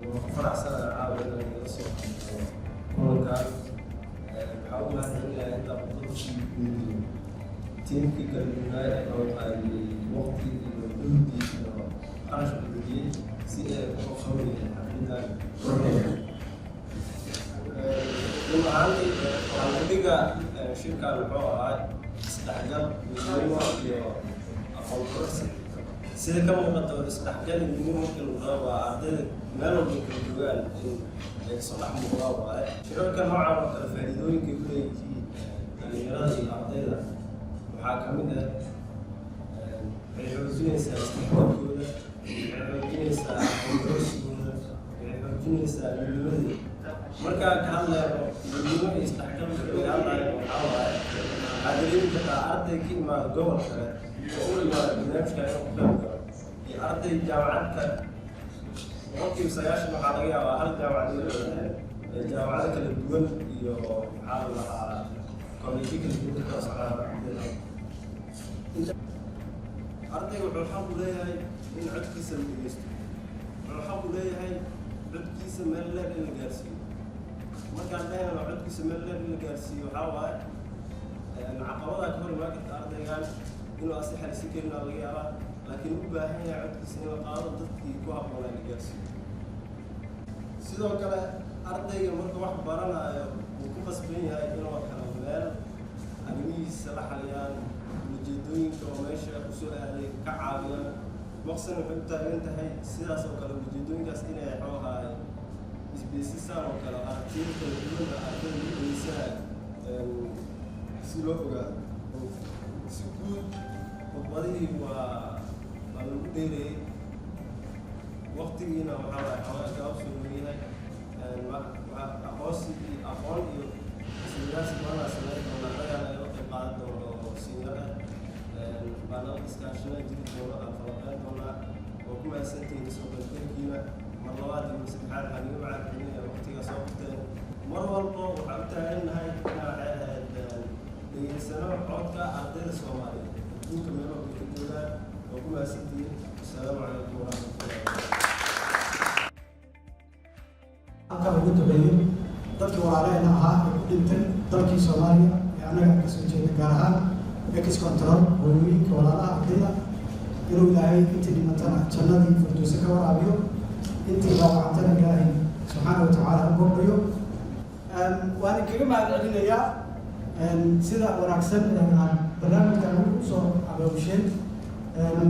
Waan ku faraxsanahay caawa inaan igala soo qaybgalo kulankan. Waxaan u mahadcelinayaa intaa khudbada sii guudiyo tiimkii kala duwanaa ee qabanqaabiyey, waqti iyo juhdi iyo qarash buuxiyey si ay u qabsoomiyeen xafladan quruxda. Run ahaantii, halkudhiga shirkan wuxuu ahaa isdhexgal, midnimo iyo aqoon kororsi. Sida ka muuqato, isdhexgal iyo midnimo markii lagu rabo, waa ardayda meel walba kala joogaan in ay kasoo dhex muuqdaan waaye. Shirarka noocan oo kale faa'iidooyinkay u leeyihiin dhalinyarada iyo ardayda waxaa ka mid ah: waxay xoojinaysaa isdhexgalkooda, waxay xoojinaysaa aqoon kororsigooda, waxay xoojinaysaa midnimadooda. Markaan ka hadlayno midnimo iyo isdhexgal, marka laga hadlayo, waxaa waaye waxaad dareemi kartaa arday ka imaada gobol kale oo u imaada barnaamijka inuu ku qayb galo iyo arday jaamacad kale, 90% waxaa laga yaabaa hal jaamacad inay leedahay, jaamacado kala duwan iyo, maxaa la lahaa, kolleejyo kala duwan ka kala socdaan. Ardayga wuxuu xaq u leeyahay in codkiisa la dhegeysto, wuxuu xaq u leeyahay codkiisa meel dheer in la gaarsiiyo. Markaan dhahayno codkiisa meel dheer in la gaarsiiyo, waxaa waaye caqabadaa ka hor imaan karta ardaygan inuu asi xalisi karin aa laga yaabaa, laakiin u baahan yahay codkiisa in la qaado, dadkii ku habboonaa la gaarsiiyo. Sidoo kale, ardayga marka wax baranayo wuu ku qasban yahay inuu helo meel arrimihiisa la xaliyaan, ujeedooyinka oo meesha usoo aaday ka caawiyaan. Maqsan waxay u taagan tahay sidaas oo kale ujeedooyinkaas inay xoogahay isbeysisaan oo kale, aragtiyo kala duwan ardayda lagu dhegeysanayo si loo ogaado. Si guud, khudbadihii waa lagu dheereeyey, waqtigiina waxaa waaye xoogaa gaabsi uu yahay. Aqoonsi iyo aqoon iyo isweydaarsi badanaa sameyn doona, annagaa nagala qayb qaadan doono oo senior ah baa nala iskaashana jiri doono, aan falanqeyn doonaa. Oo ku mahadsantihiin kasoo qaybgalkiina. Mar labaad iyo mar saddexaad waxaan iga mahadcelinaya waqtigaa soo qabteen. Mar walbo waxaan u taagannahay inaa, waxay ahayd, dhegeysano codka ardayda Soomaaliyeed adduunka meel walba ka joogaan. Oo ku mahadsantihiin. Asalaamu calaykum waraxmatullahi wabarakatu. Halkan ugu duceeyo dadkii walaalaheena ahaa ee ku dhintay dalkii Soomaaliya ee annaga aan kasoo jeeda, gaar ahaan Ex Control, hooyooyinka, walaalaha, ardayda, inuu Ilaahay intii dhimatana jannadii firdowse ka waraabiyo, intii dhaawacantana Ilaahay subxaana wa tacaala u gobdhayo. Waan kaga mahad celinayaa sida wanaagsan ee aad barnaamijkan ugu soo abaabisheen.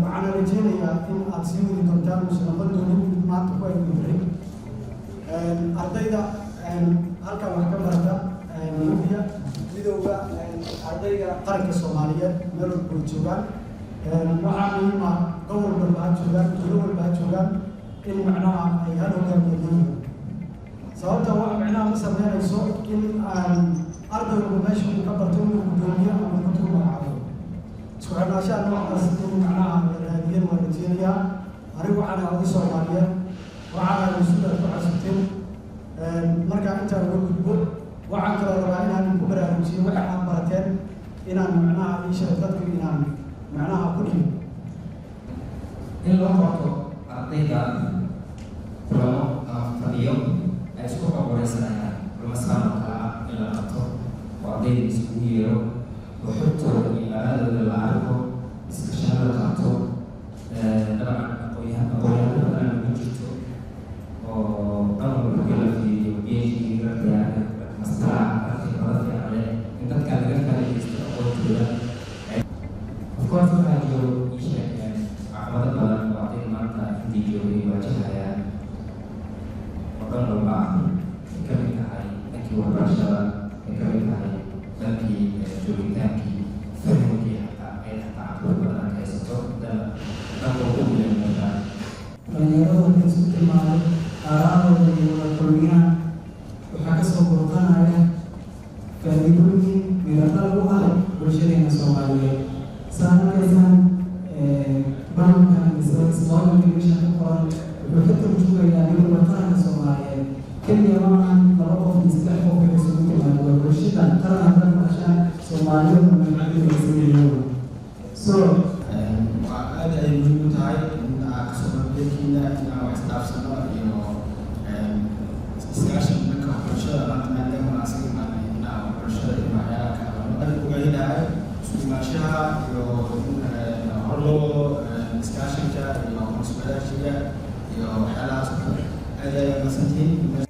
Waxaana rajeynayaa in aad sii wadi doontaan, uusan noqon doonin mid maanta ku aynu barin. Ardayda halkan wax ka barata Nubiya, Midowga Ardayga Qaranka Soomaaliyeed, meel walba way joogaan. Waxaa muhiim ah, gobol walba ha joogaan, tuulo walba ha joogaan, in macnaha ay hal hogaamiye leeyihiin. Sababta wax macnaha ma sameynayso in aan arday walba meesha uu ka barto inuu guddoomiye ama guddi ku magacaabo. Isku xirnaanshaha noocaas in macnaha la raadiyan waan rajeynayaa. Anigu waxaan ahay oday Soomaaliyeed, waxaan ahay mas-uul aad ku casubteen. Markaa intaan uga gudbo, waxaan kaloo rabaa inaan ku baraarujiyo waxa aad barateen, inaan macnaha ii sheeg dadku inaan macnaha ku dhihin. In loo qabto ardayda kulamo ama fadhiyo ay isku xogwareysanayaan, kulamo saan oo kale ah in la qabto oo ardayda isugu yeero oo xogtooda iyo aaradooda la arko, iskashano la qabto. Dabcan aqoonyahan, aqoonyahano badan ugu jirto oo dhan walba markii la fiiriyo, PhD la diyaariyo, mastera, khibrado fiican leh, in dadka laga faa'iidaysto aqoontooda. Of course, waxaa jiro, ii sheeg, caqabado badan oo ardayda maanta intii joogay waajahayaan oo dhan walba ah, ay ka mid tahay dhankii waxbarashada, ay ka mid tahay dhankii joogitaankii, fahamkii, xataa ay xataa caqabado badan aad haysato dhanka ugu weyn meesha. Dhalinyaradu hadday isku timaado, aaraadooda iyo wada kulmiyaan, waxaa kasoo burqanaya faa'iidooyin miradhal u ah bulshadeena Soomaaliyeed. Saan arkaysaan, bannerkan mise sloganka meesha ku qoran wuxuu ka turjumayaa Midowga Qaranka Soomaaliyeed. Keliya ma ahan laba qof iyo saddex qof ay isugu timaado, waa bulshada qaran. Haddaad maqashaan, Soomaaliyadu magacadeeda. So Waa aad ay muhiim u tahay in aan kasoo qaybgalkiina, in aan wax isdhaafsano iyo Discussion dhanka waxbarashada maanta, maadaama aan isaga imaanay dhinaca waxbarashada iyo waxyaalaha ka hadalno, aad ogaadinahay isku imaanshaha iyo in hor loo wado discussionka iyo aqoon iswadaarsiga iyo waxyaalahaas oo kale. Aad ayaa mahadsantihiin.